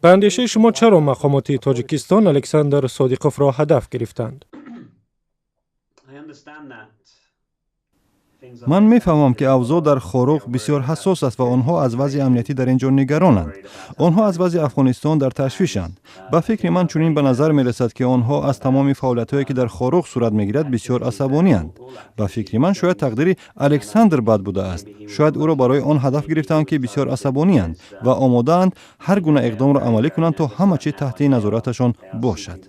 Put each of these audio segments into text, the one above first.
Ба андешаи шумо, чаро мақомоти Тоҷикистон Александр Содиқовро ҳадаф гирифтанд? Ман мефаҳмам, ки авзоъ дар Хоруғ бисёр ҳассос аст ва онҳо аз вазъи амниятӣ дар ин ҷо нигаронанд. Онҳо аз вазъи Афғонистон дар ташвишанд. Ба фикри ман, чунин ба назар мерасад, ки онҳо аз тамоми фаъолиятҳое, ки дар Хоруғ сурат мегирад, бисёр асабонианд. Ба фикри ман, шояд тақдири Александр бад будааст. Шояд ӯро барои он ҳадаф гирифтаанд, ки бисёр асабонианд ва омодаанд ҳар гуна иқдомро амалӣ кунанд, то ҳама чиз таҳти назораташон бошад.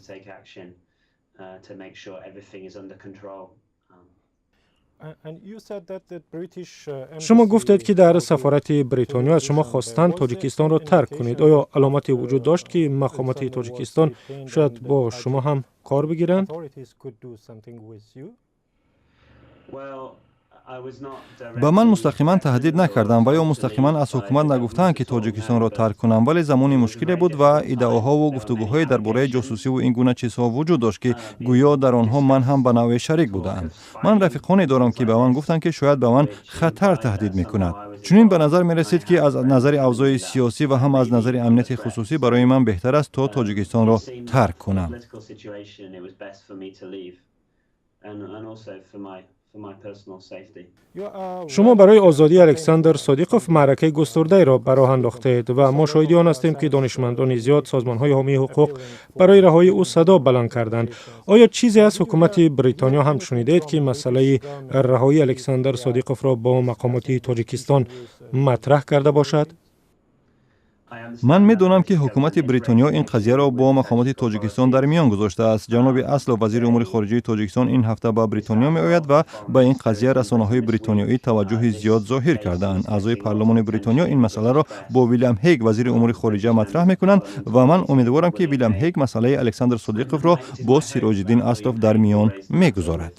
Шумо гуфтед, ки дар сафорати Бритониё аз шумо хостанд Тоҷикистонро тарк кунед. Оё аломате вуҷуд дошт, ки мақомоти Тоҷикистон шояд бо шумо ҳам кор бигиранд? Ба ман мустақиман таҳдид накарданд ва ё мустақиман аз ҳукумат нагуфтаанд, ки Тоҷикистонро тарк кунам, вале замони мушкиле буд ва иддаоҳову гуфтугӯҳое дар бораи ҷосусиву ин гуна чизҳо вуҷуд дошт, ки гӯё дар онҳо ман ҳам ба навъе шарик будаам. Ман рафиқоне дорам, ки ба ман гуфтанд, ки шояд ба ман хатар таҳдид мекунад. Чунин ба назар мерасид, ки аз назари авзои сиёсӣ ва ҳам аз назари амнияти хусусӣ барои ман беҳтар аст, то Тоҷикистонро тарк кунам. Шумо барои озодии Александр Содиқов маъракаи густурдаеро ба роҳ андохтед ва мо шоҳиди он ҳастем, ки донишмандони зиёд, созмонҳои ҳомии ҳуқуқ барои раҳоии ӯ садо баланд карданд. Оё чизе аз ҳукумати Бритониё ҳам шунидед, ки масъалаи раҳоии Александр Содиқовро бо мақомоти Тоҷикистон матраҳ карда бошад? Ман медонам, ки ҳукумати Бритониё ин қазияро бо мақомоти Тоҷикистон дар миён гузоштааст. Ҷаноби Аслов, вазири умури хориҷаи Тоҷикистон, ин ҳафта ба Бритониё меояд ва ба ин қазия расонаҳои бритониёӣ таваҷҷӯҳи зиёд зоҳир кардаанд. Аъзои парлумони Бритониё ин масъаларо бо Вилям Ҳейг, вазири умури хориҷа, матраҳ мекунанд ва ман умедворам, ки Вилям Ҳейг масъалаи Александр Содиқовро бо Сироҷиддин Аслов дар миён мегузорад.